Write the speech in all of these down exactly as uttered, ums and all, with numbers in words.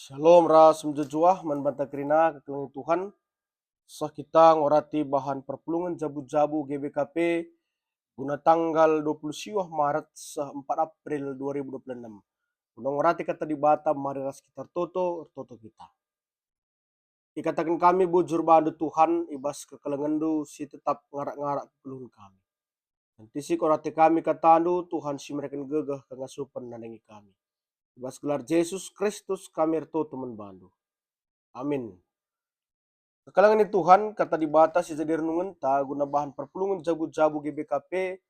Shalom ras mejuah-juah man banta kerina kekelengen Tuhan. Seh kita ngorati bahan perpulungen jabu-jabu G B K P guna tanggal dua puluh siwah Maret seh empat April dua ribu dua puluh enam. Guna ngorati kata Dibata, mari ras kita ertoto, ertoto kita. Ikataken kami bujur bandu Tuhan, i bas kekelengenNdu si tetap ngarak-ngarak kegeluhen kami. Kentisik orati kami katandu, Tuhan si mereken gegeh kengasupen nandangi kami. I bas gelar Jesus Kristus kami ertoto man bandu. Amin. Kekelengen Tuhan, kata Dibata si jadi renungenta guna bahan perpulungen jabu-jabu G B K P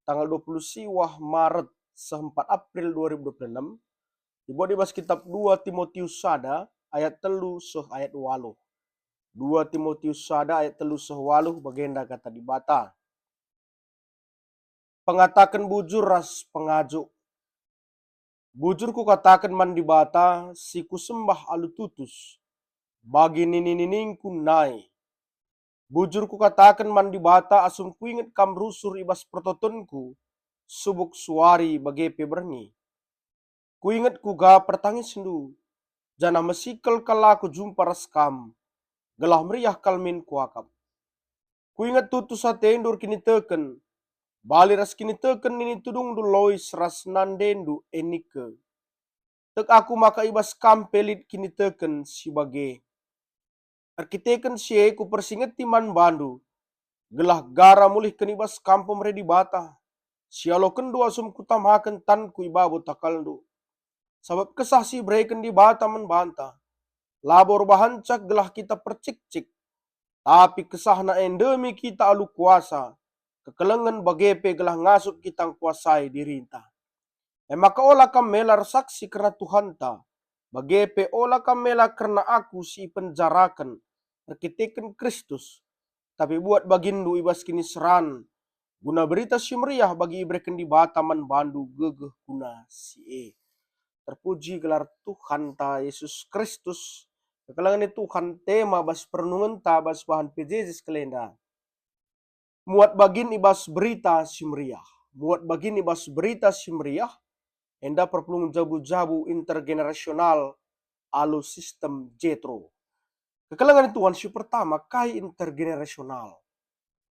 tanggal dua puluh siwah Maret seh empat April dua ribu dua puluh enam, ibuat i bas kitab dua Timotius sada ayat telu seh ayat waluh. Dua Timotius sada ayat telu seh waluh, bagenda kata Dibata. Pengataken bujur ras pengajuk. Bujur kukataken man Dibata si kusembah alu tutus, bagi nini-niningku nai. Bujur kukataken man Dibata asum kuinget kam rusur i bas pertotonku, subuk suari bage pe berngi. Kuinget kuga pertangisndu, janah mesikel kal aku jumpa ras kam, gelah meriah kal min kuakap. Kuinget tutus atendu erkiniteken, bali ras kiniteken nini tudungndu Lois ras nandendu Enike. Tek aku maka i bas kam pe lit kiniteken si bage. Erkiteken si e kupersingeti man bandu, gelah gara mulihken i bas kam pemere Dibata, si ialokenndu asum kutamaken tanku i babo takalndu. Sabap kesah si ibereken Dibata man banta, labo erbahanca gelah kita percikcik, tapi kesahna e ndemi kita alu kuasa, kekelengen bage pe gelah ngasup kita ngkuasai dirinta. E maka ola kam mela ersaksi kerna Tuhanta, bage pe ola kam mela kerna aku si ipenjaraken erkiteken Kristus, tapi buat baginndu i bas kiniseran, guna Berita Si Meriah bagi ibereken Dibata man bandu gegeh guna si e. Terpuji gelar Tuhanta Yesus Kristus. Kekelengen Tuhan, tema bas perenungenta bas bahan P J J sekalenda. Muat bagin i bas Berita Si Meriah. Muat bagin i bas Berita Si Meriah, enda perpulungen jabu-jabu intergenerasional alu sistem Jetro. Kekelengen Tuhan, si pertama, kai intergenerasional?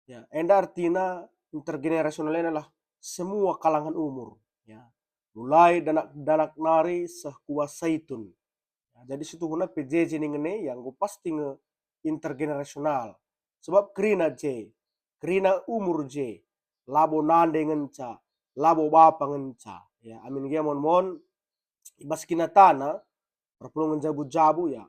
Ya, enda artina intergenerasional enda adalah semua kalangan umur, ya. Mulai danak-danak nari seh ku bas saitun. Ya, jadi situhuna P J J ningen e, ya, enggo pasti nge intergenerasional. Sebab kerina je, kerina umur je, labo nande ngenca, labo bapa ngenca. Ya, amin gia mon-mon, i bas kinatana, perpulungen jabu-jabu, ya,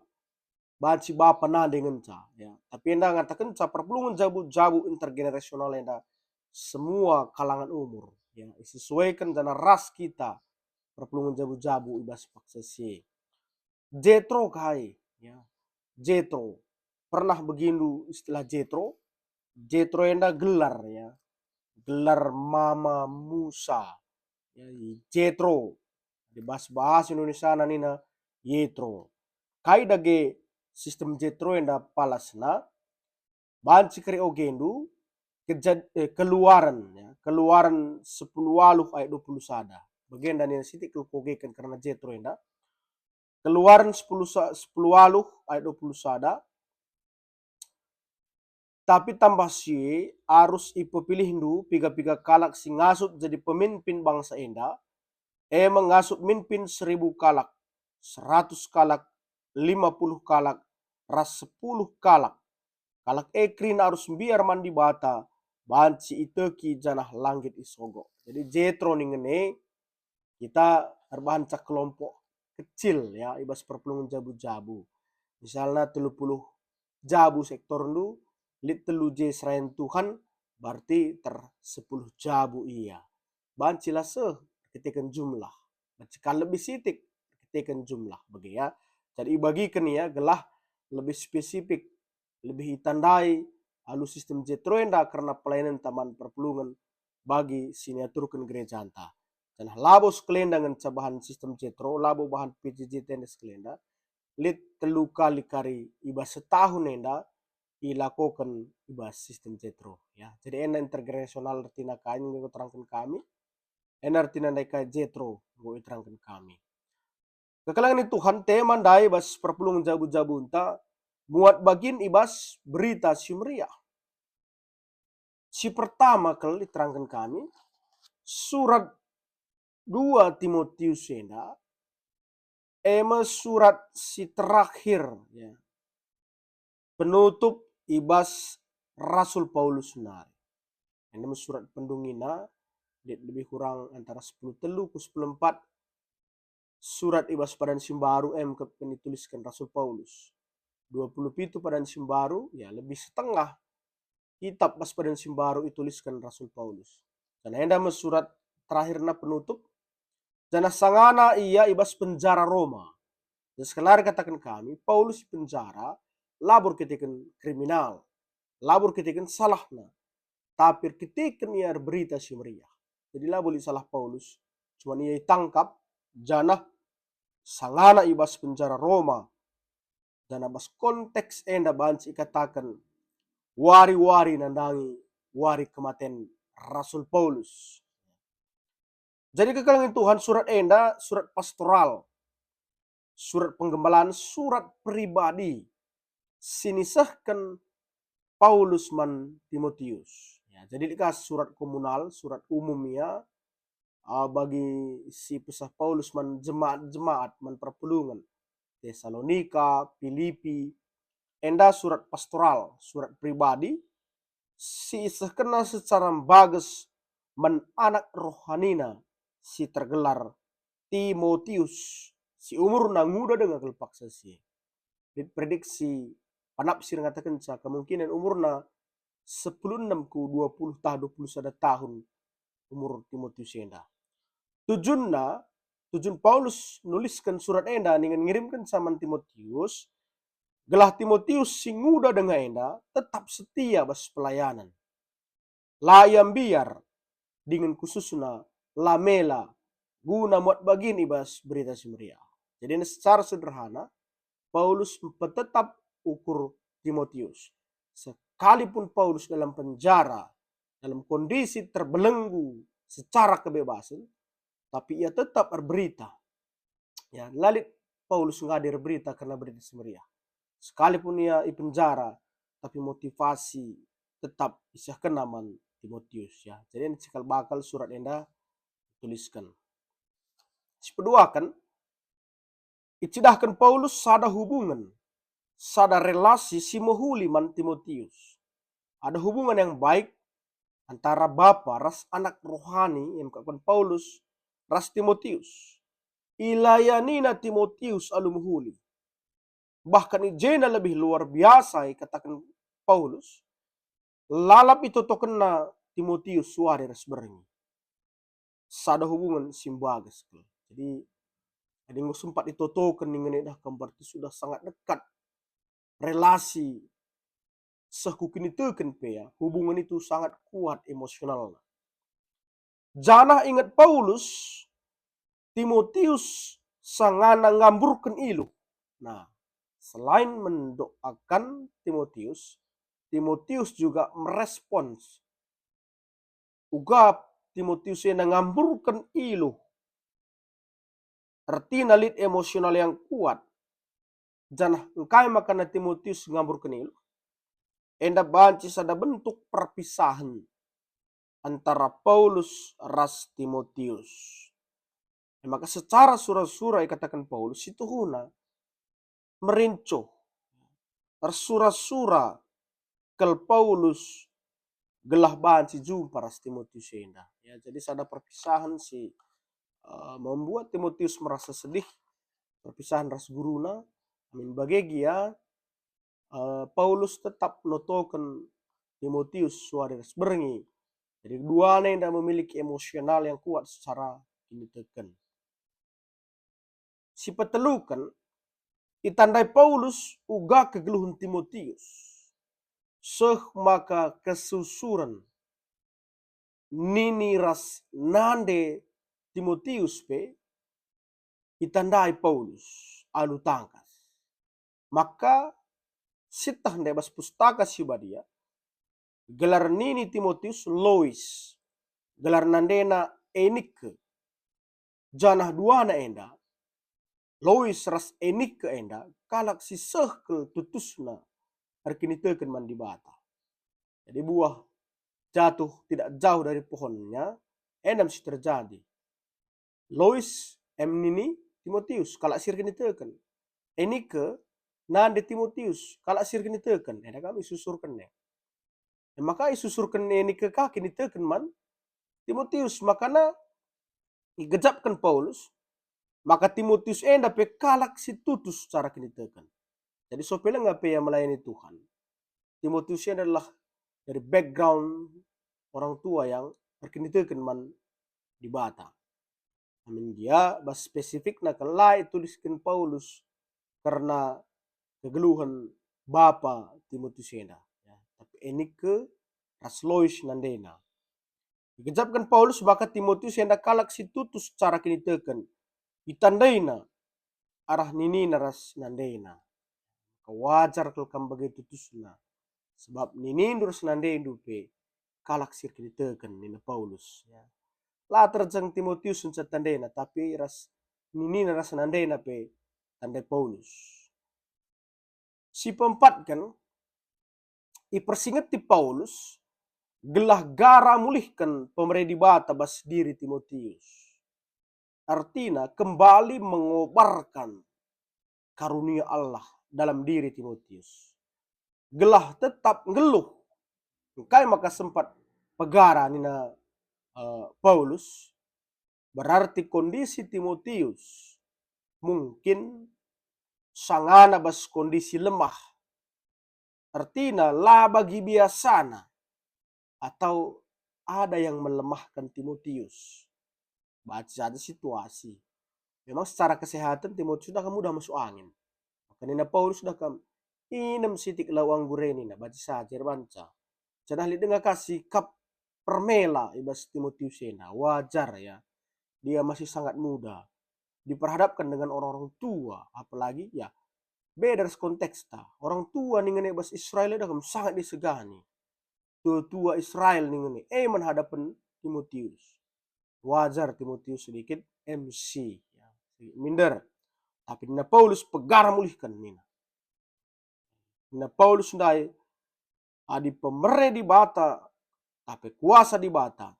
banci bapa nande ngenca, ya. Tapi enda ngatakenca perpulungen jabu-jabu intergenerasional enda semua kalangan umur, ya, isesuaiken janah ras kita perpulungen jabu-jabu i bas paksa si e. Jetro kai, ya. Jetro. Pernah begindu istilah Jetro? Jetro enda gelar, ya. Gelar mama Musa. Ya, Jetro. Di bahasa Indonesiana nina Yetro. Kai dage sistem Jetro enda palasna? Banci kari ogendu, Kejad-, eh, Keluaran, ya. Keluaran sepuluh waluh ayat dua puluh sada. Bagenda nina sitik kal kuogeken kerna Jetro enda. Keluaran sepuluh sa-, sepuluh waluh ayat dua puluh sada. Tapi tambah si e, arus ipepilihndu piga-piga kalak si ngasup jadi pemimpin bangsa enda, e me ngasup mimpin seribu kalak, seratus kalak, lima puluh kalak, ras sepuluh kalak. Kalak e kerina arus mbiar man Dibata, banci iteki janah la nggit isogo. Jadi Jetro ningen e, kita erbahanca kelompok kecil, ya, i bas perpulungen jabu-jabu. Misalna telu puluh jabu sektorndu, lit telu je serayan Tuhan, berarti ter sepuluh jabu ia. Banci la seh erkiteken jumlah. Banci kal lebih sitik erkiteken jumlah, bage, ya. Jadi ibagiken ia gelah lebih spesifik, lebih itandai alu sistem Jetro enda kerna pelayanenta man perpulungen bagi si niaturken gerejanta. Janah labo sekalenda ngenca bahan sistem Jetro, labo bahan P J J enda sekalenda, lit telu kali kari i bas setahun enda ilakoken i bas sistem Jetro, ya. Jadi enda intergenerasional ertina kai enggo iterangken kami, enda ertina ndai kai Jetro enggo iterangken kami. Kekelengen Tuhan, tema ndai bas perpulungen jabu-jabunta muat bagin i bas Berita Si Meriah. Si pertama kal iterangken kami, surat dua Timotius enda, e me surat si terakhir, ya, penutup i bas Rasul Paulus nari. Enda me surat pendungina, lit lebih kurang antara sepuluh telu ku sepuluh empat surat i bas Padan Simbaru em kep itulisken Rasul Paulus. Dua puluh pitu Padan Simbaru, ya, lebih setengah kitab bas Padan Simbaru itulisken Rasul Paulus. Janah enda me surat terakhirna penutup, janah sangana ia i bas penjara Roma. Jadi sekalari kataken kami, Paulus i penjara, labo erkiteken kriminal, labo erkiteken salahna, tapi erkiteken ia erberita si meriah. Jadi labo lit salah Paulus, cuman ia itangkap, janah sangana i bas penjara Roma, janah bas konteks enda banci ikataken wari-wari nandangi wari kematen Rasul Paulus. Jadi kekelengen Tuhan, surat enda surat pastoral, surat penggembalan, surat pribadi si nisehken Paulus man Timotius. Ya, jadi lit ka surat komunal, surat umum ia, ah, bagi si pesah Paulus man jemaat-jemaat man perpulungen Tesalonika, Pilipi, enda surat pastoral, surat pribadi, si isehkenna secara mbages man anak rohanina si tergelar Timotius, si umurna nguda denga kal paksa si e. Lit prediksi penafsir ngatakenca kemungkinan umurna sepuluh enem ku dua puluh tah dua puluh sada tahun umur Timotius enda. Tujunna, tujun Paulus nulisken surat enda dingen ngirimkenca man Timotius, gelah Timotius si nguda denga enda tetap setia bas pelayanen. La ia mbiar, dingen khususna la mela, guna muat bagin i bas Berita Si Meriah. Jadi, secara sederhana, Paulus mpetetap ukur Timotius. Sekalipun Paulus dalam penjara, dalam kondisi terbelenggu secara kebebasan, tapi ia tetap erberita. Ya, la lit Paulus ngadi erberita kerna Berita Si Meriah. Sekalipun ia i penjara, tapi motivasi tetap isehkenna man Timotius, ya. Jadi, enda cikal bakal surat enda tulisken. Sipeduaken, icidahken Paulus sada hubungen, sada relasi si mehuli man Timotius. Ada hubungen yang baik antara bapa ras anak rohani yang ikataken Paulus ras Timotius. Ilayanina Timotius alu mehuli. Bahkan i jenda lebih luar biasa ikataken Paulus, lalap itotokenna Timotius wari ras berngi. Sada hubungen si mbages kal. Jadi, adi enggo sempat itotoken ningen idah kam berarti sudah sangat dekat relasi seh ku kiniteken pe ya, hubungan itu sangat kuat emosionalna. Janah inget Paulus, Timotius sangana ngamburken iluh. Nah, selain mendoakan Timotius, Timotius juga merespons uga Timotius enda ngamburken iluh. Ertina lit emosional yang kuat. Janah engkai maka na Timotius ngamburken iluh? Enda banci sada bentuk perpisahen antara Paulus ras Timotius. E maka secara sura-sura ikataken Paulus, situhuna merincuh, ersura-sura kal Paulus gelah banci jumpa ras Timotius enda. Ya, jadi sada perpisahan si, eh, membuat Timotius merasa sedih, perpisahan ras guruna. Amin bage gia, eh, Paulus tetap notoken Timotius wari ras berngi. Jadi, keduana enda memiliki emosional yang kuat secara kiniteken. Sipeteluken, itandai Paulus uga kegeluhen Timotius, seh maka kesusuren nini ras nande Timotius pe itandai Paulus alu tangkas. Maka sieteh ndai bas Pustaka Si Badia, gelar nini Timotius Lois, gelar nandena Enike, janah duana enda Lois ras Enike enda kalak si seh kal tutusna erkiniteken man Dibata. Jadi buah jatuh tidak jauh dari pohonnya, enda me si terjadi. Lois em nini Timotius, kalak si erkiniteken. Enike nande Timotius, kalak si erkiniteken. Enda kami susurken e. E maka isusurken Enike ka kiniteken man Timotius, makana igejapken Paulus maka Timotius enda pe kalak si tutus secara kiniteken. Jadi sope langa pe ia melayani Tuhan, Timotius enda adalah dari background orang tua yang erkiniteken man Dibata. Amin gia bas spesifikna kal la itulisken Paulus kerna kegeluhen bapa Timotius enda, ya, tapi Enike ras Lois nandena. Igejapken Paulus maka Timotius enda kalak si tutus secara kiniteken, itandaina arah ninina ras nandena. Maka wajar kal kam bage tutusna, sebab ninindu ras nandendu pe kalak si erkiniteken, nina Paulus. Ya. La terjeng Timotius ngenca tandena, tapi ras ninina ras nandena pe tandai Paulus. Si peempatken, ipersingeti Paulus gelah gara mulihken pemere Dibata bas diri Timotius. Artina kembali mengobarkan karunia Allah dalam diri Timotius. Gelah tetap nggeluh. Engkai maka sempat pegara nina, eh, Paulus? Berarti kondisi Timotius mungkin sangana bas kondisi lemah. Ertina la bagi biasana atau ada yang melemahkan Timotius. Baca saja situasi. Memang secara kesehatan Timotius dah kam mudah masuk angin. Maka nina Paulus dah kam, "Inem sitik lau anggur e," nina, baca saja erbanca. Janah lit denga ka sikap permela i bas Timotius enda. Wajar ya. Dia masih sangat muda. Diperhadapkan dengan orang-orang tua, apalagi ya beda ras konteksta. Orang tua ningen e bas Israel dah kam sangat disegani. Tua-tua Israel ningen e, e man hadapen Timotius. Wajar Timotius sedikit M C, ya, sedikit minder. Tapi nina Paulus, "Pegara mulihken," nina. Nina Paulus ndai, "Adi pemere Dibata, tapi kuasa Dibata,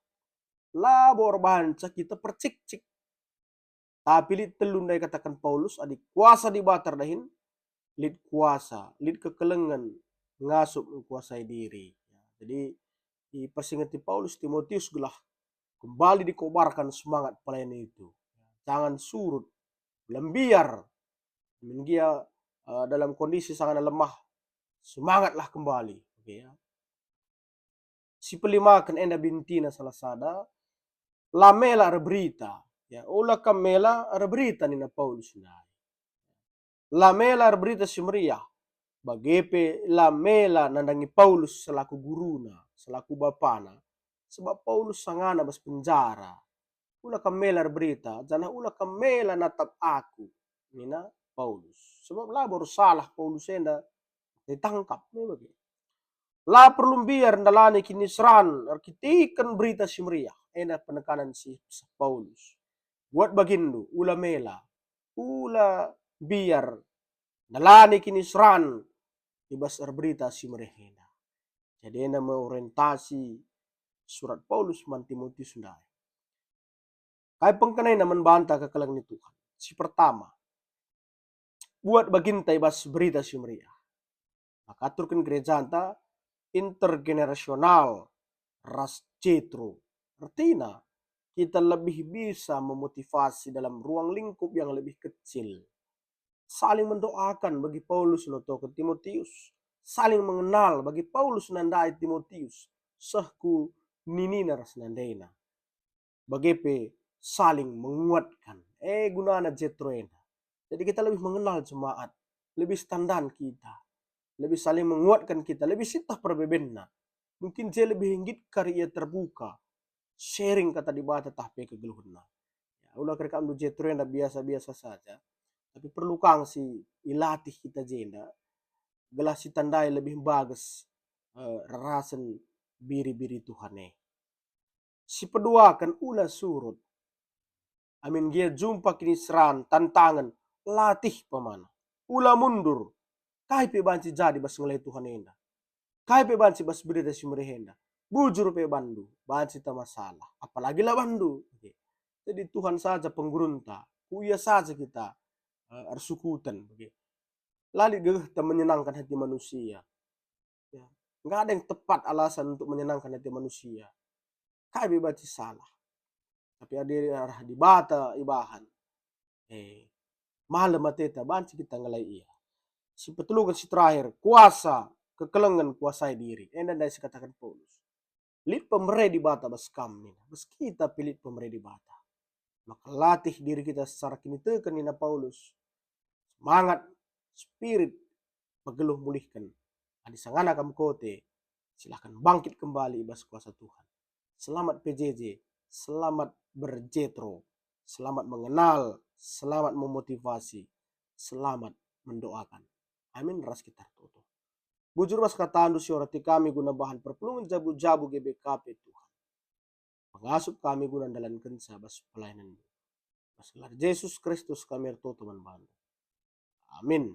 labo erbahanca kita percikcik." Tapi lit telu ndai kataken Paulus, adi kuasa Dibata erdahin, lit kuasa, lit kekelengen ngasup ngkuasai diri. Jadi, ipersingeti Paulus Timotius gelah kembali dikobarkan semangat pelayanan itu. Jangan surut, la mbiar. Amin gia, eh, dalam kondisi sangana lemah, semangatlah kembali. Oke, ya. Si pelimaken enda bintina salah sada, la mela erberita. Ya, ula kam mela erberita nina Paulus ndai. La mela erberita si meriah. Bage pe la mela nandangi Paulus selaku guruna, selaku bapana. Sebab Paulus sangana bas penjara. Ula kam mela erberita, janah ula kam mela natap aku, nina Paulus. Sebab labo ersalah Paulus enda ditangkap, me bage. La perlu mbiar ndalani kiniseran erkiteken Berita Si Meriah, enda penekanan si ipeseh Paulus. Buat baginndu, ula mela, ula mbiar ndalani kiniseran i bas erberita si meriah enda. Jadi enda me orientasi surat Paulus man Timotius ndai. Kai pengkenana man banta kekelengen ni Tuhan? Si pertama, buat baginta i bas Berita Si Meriah. Maka aturken gerejanta intergenerasional ras Jetro. Ertina, kita lebih bisa memotivasi dalam ruang lingkup yang lebih kecil. Saling mendoakan bagi Paulus notoken Timotius. Saling mengenal bagi Paulus nandai Timotius. Seh ku ninina ras nandena. Bage pe saling menguatkan. Eh, gunana Jetro enda. Jadi kita lebih mengenal jemaat, lebih setandan kita, lebih saling menguatkan kita, lebih sieteh perbebenna. Mungkin je lebih nggit kari ia terbuka, sharing Kata Dibata tah pe kegeluhenna. Ya, ula kari kam ndu Jetro enda biasa-biasa saja, tapi perlu kang si ilatih kita jenda, gelah sitandai lebih mbages, eh, rerasen biri-biri Tuhan e. Si peduaken ula surut. Amin gia jumpa kiniseran, tantangen, latih pemana. Ula mundur. Kai pe banci jadi bas ngelai Tuhan enda. Kai pe banci bas berita si mereh enda. Bujur pe bandu, banci ta masalah. Apalagi la bandu. Oke. Jadi Tuhan saja penggurunta. Ku Ia saja kita eh, ersukuten. Oke. La lit gegehta menyenangkan hati manusia. Ya. Nggak ada yang tepat alasan untuk menyenangkan hati manusia. Kai pe banci salah. Tapi adi arah Dibata ibahan, eh, malem ateta banci kita ngelai Ia. Si peteluken si terakhir, kuasa, kekelengen kuasai diri. Enda ndai si kataken Paulus. Lit pemere Dibata bas kam nina. Bas kita pe lit pemere Dibata. Maka latih diri kita secara kiniteken nina Paulus. Semangat, spirit, pegeluh mulihken. Adi sangana kam kote, silahkan bangkit kembali i bas kuasa Tuhan. Selamat P J J, selamat berjetro, selamat mengenal, selamat memotivasi, selamat mendoakan. Amin ras kita ertoto. Bujur bas katandu si orati kami guna bahan perpulungen jabu-jabu G B K P Tuhan. Pengasup kami guna ndalankenca bas pelayananmu. Bas gelar Jesus Kristus kami ertoto man bandu. Amin.